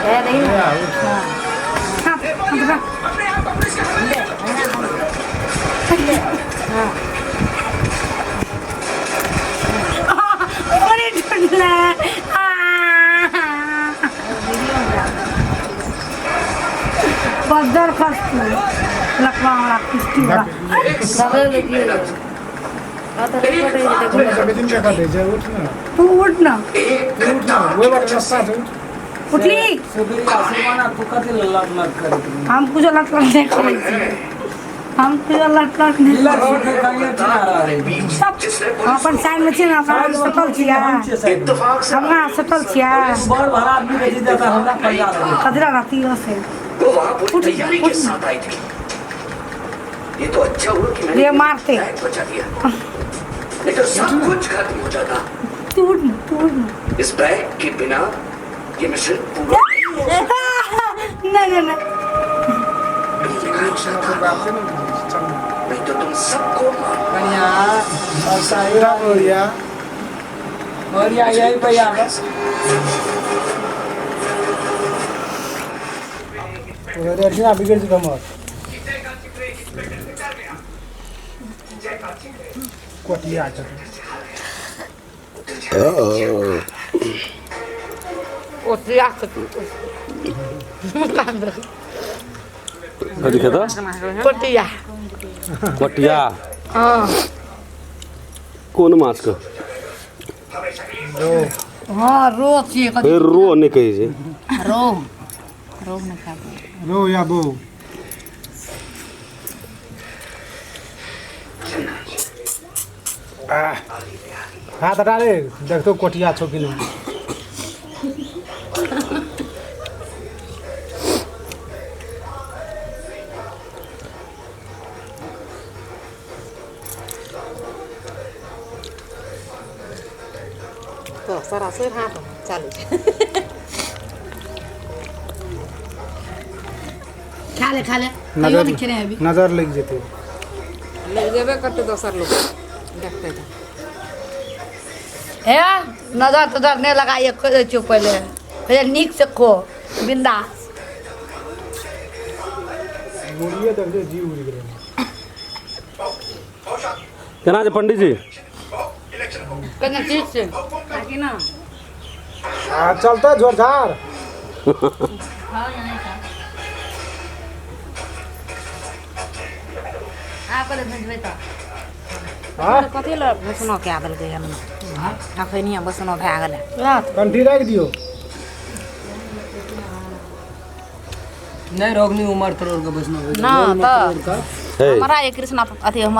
दे दही ना। हाँ, हाँ, अरे ढूंढना। बदर खसतू लकवा वाला कुश्ती वाला। सबे वीडियो हाँ तो रिपोर्ट है देखो। बेदिन का दे जे उठ ना। तू उठ ना। तू उठ ना, ओए बार रस्सा से उठ। उठली। सुबेरिया सुबाना तू कथी लड़ लड़ करैत रही? हम कुछ लट लट नहीं करै छी, हम कुछ लट लट नहीं। लड़ सुखे कहिए ठिना रहे। सब हम अपन साइड में छी ना, अपना सटल छियै। हम छियै साइड में। हमरा सटल छियै। बड़ भरा आदमी के जीते तऽ हमरा पैसा रहे। कजरा रहती से। वो वहाँ पूरी तैयारी के साथ आई थी। ये तो अच्छा हुआ कि मैंने ये मारते। बैग बचा दिया, नहीं तो सब कुछ खत्म हो जाता। तू उठ ना, तू उठ ना। इस बैग के बिना ये मिशन पूरा नहीं हो सकता। नहीं नहीं नहीं। तुमने कहा था, नहीं तो तुम सबको मार। कनिया और साहिब उठा बोलिया। और या यही पे आवे। ओरे अठिना बिगड़ जेतौ हमर। कोटिया छै। ओसिया के कथी खेतौ? कोटिया। कोटिया? हाँ। कोन माछ के? हाँ, रो छियै कथी। हे, रो नहि कहै छै। रोहु, रोहु नहीं खाबो। रो या बो। हाथ हटा रे, देखतो कोटिया छौ कि नहि। तो सरासर हाथ चालू छै। खा ले, खा ले। कहियो नहीं खेने अभी। नजर लागि जेतै। लग जेबे करतै दोसर लोग देखतै तऽ। हे, नजर तजर नहि लगाइए, कहि दै छियौ पहिले। पहिले नीक से खो बिंदास। मुड़िए देखले जी उड़ि गेलै। केना छै पंडीजी? कने ठीक छै। कि ना? आ चलतै झोर झार। आ कर भेजबै तऽ। हाँ। कथी लए बसनो कए देलकै हन? अखनिये बसनो भए गेलै। कंठी राखि दियौ। नहि रोगनी उमर तोड़ के बैसना। ना तऽ हे। हमरा ये कृष्णा अथी हमर।